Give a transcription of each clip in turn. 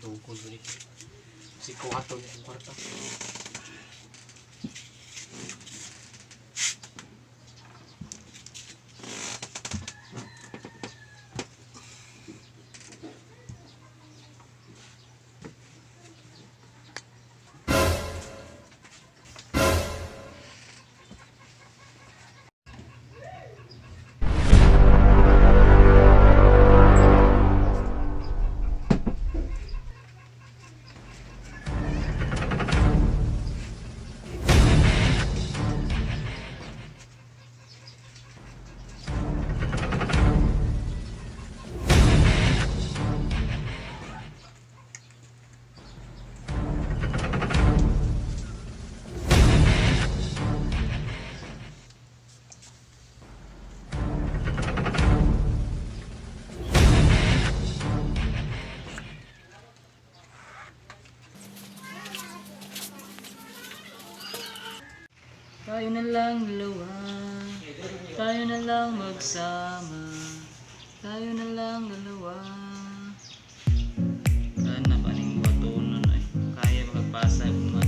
Tungkol ni. Si kuwato yung kwarta. Tayo na lang dalawa. Tayo na lang magsama. Tayo na lang dalawa. Saan na ba ning batonon ay? Kaya makagpasa man.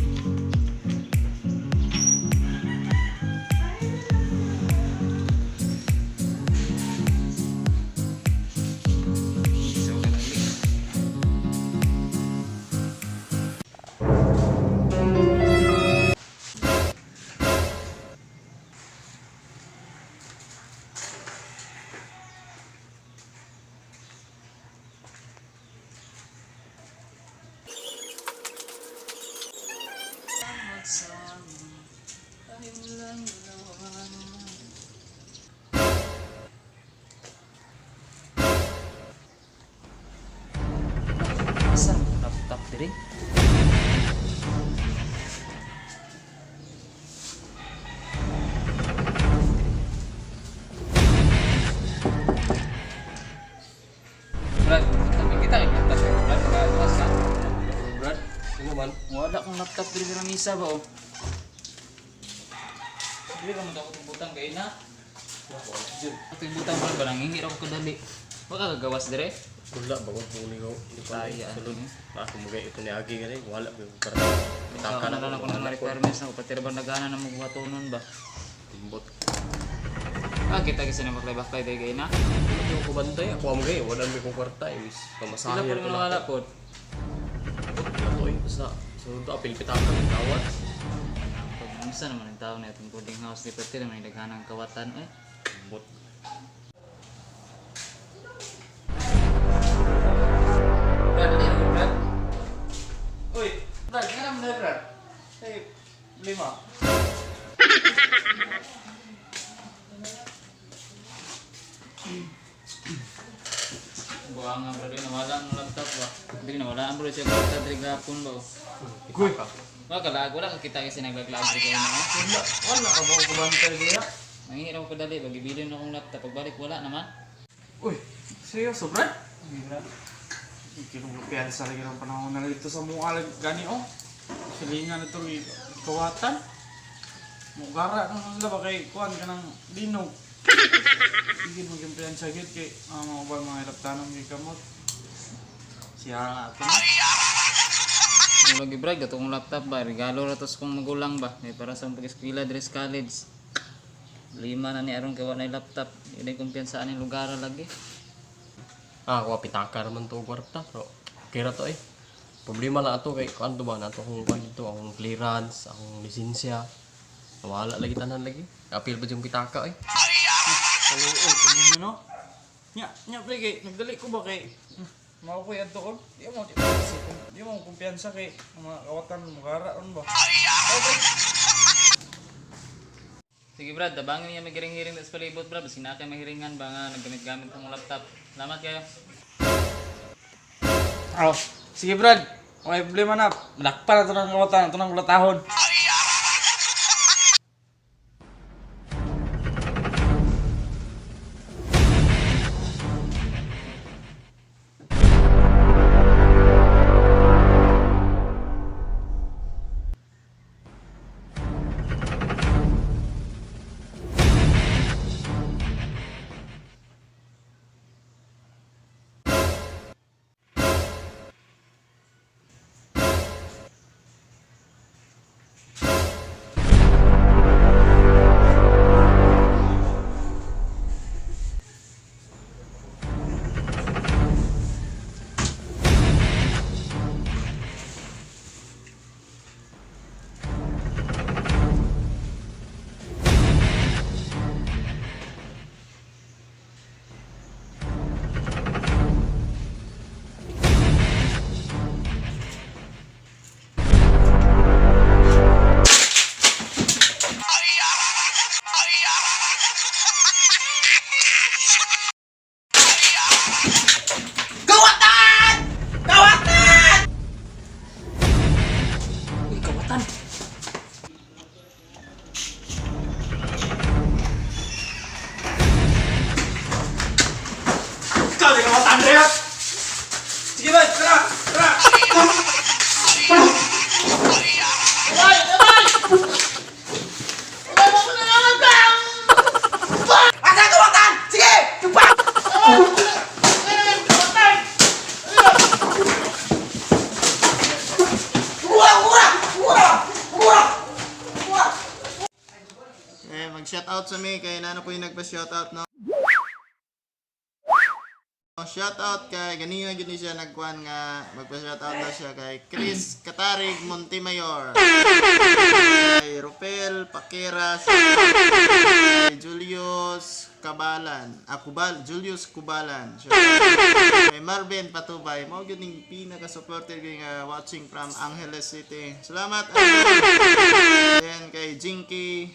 So, kalalik. Magsama. Tayo na lang dalawa. Asa ang laptop diri? Brad, kita kay laptop diri, Brad, makaluwas ka. Brad, ano man? Wala kong laptop diri sa lamisa ba oh. Dili ka mo dapat butang kay na. Ito yung butang, Brad, ba nangingi ra ko kadali. Baka kagawas dire. Wala ba ko puni ko. Hindi ko Kaya, sulod. ano? Ako mo ito ni Agi gani, wala ba yung kwarta. Taka na lang ako ng mga requirements na upatira ba nagana na magbuhatonon ba? Timbot. Ah, kita kasi na baklay-baklay dahil kay na. Wala yung kubantay, ako mo gay, wala mi kong kwarta eh. Wis Sila pamasahe po ko rin wala na. po. Wala to eh, basta sunod to apil pitaka ng kawat. Pag unsa naman ang tao na itong boarding house, di pati naman yung naghanang kawatan eh. Timbot. Brad, dali na Brad. Uy, Brad, nga naman na, Brad. Hey, lima. Buha nga bro, nawala ang laptop ba? Dili nawala ang bro siya laptop diri gapon ba? Oh. Uy, Wala ka lag, wala ka kita kasi naglaglag diri kayo na. wala, wala ka ba kubantay diya? Mangingi ako kadali, pag-ibilin akong laptop, pagbalik wala naman. Uy, seryoso, Brad? Hindi, Brad. Kinupiansa lagi ng panahon na dito sa mukha lagi gani oh. Silingan na ito kawatan. Mugara na sila ba kay kuan ka ng linog. Sige mo kumpiyansa gid kay ang mga ubang mga ilaptanon kay kamot. Siya nga ato na. Wala lagi brad, gato kong laptop ba, regalo ra to sa kong magulang ba. May para sa akong pag-eskwela diri sa college. Lima na ni aron kay wala na laptop. Hindi kumpiyansa ani lugar lagi. Ah, ako pitaka naman to kwarta, pero kira to eh. Problema lang ato kay kuan to ba nato akong kuan dito, akong clearance, akong lisensya. Wala lagi tanan lagi. Apil ba yung pitaka eh? Kaluoy, kunin no? Nya, nya pre kay nagdali ko ba kay mao ko adto ko. Di mo kumpiyansa kay ang mga kawatan mugara ron ba. Okay. Sige Brad, dabangin niya may giring-hiring sa palibot Brad, basi na kay mahiringan ba nga naggamit-gamit ang laptop. Salamat kayo. Oh, sige Brad. Okay, problema na. Malakpan na ito ng kawatan, ito ng ulatahon. out sa mi kay nano po yung nagpa-shout out, no. Shout out kay ganina gyud ni siya nagkuan nga magpa-shout out na siya, kay Chris Katarig Montemayor. Kay Rupel Paquera, kay Julius Kabalan, ah, Kubal, Julius Kubalan. Shout out. Kay Marvin Patubay, mao gyud ning pinaka-supporter gyud nga watching from Angeles City. Salamat. Then kay Jinky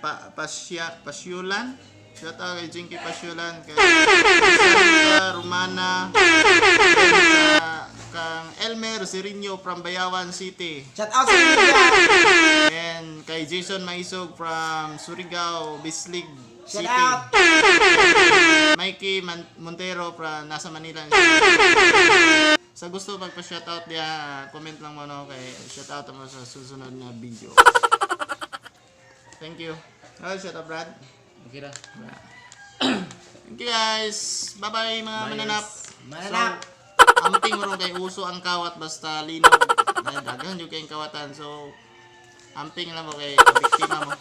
Pa Pasya Pasyulan. Shout out kay Jinky Pasyulan, kay Santa Romana, sa kang Elmer Serino from Bayawan City. Shout out sa inyo dyan. And kay Jason Maisog from Surigao, Bislig Shout City. out. Mikey Montero from nasa Manila. Sa gusto magpa-shoutout diya, comment lang mo, no, kay shoutout mo sa susunod na video. Thank you. Oh, shout out, Brad. Okay ra. Thank you, guys. Bye-bye, mga mananap. Mananap. So, amping ron kay uso ang kawat basta linog. Ay, daghan jud kayong kawatan. So, amping lang mo kay biktima mo.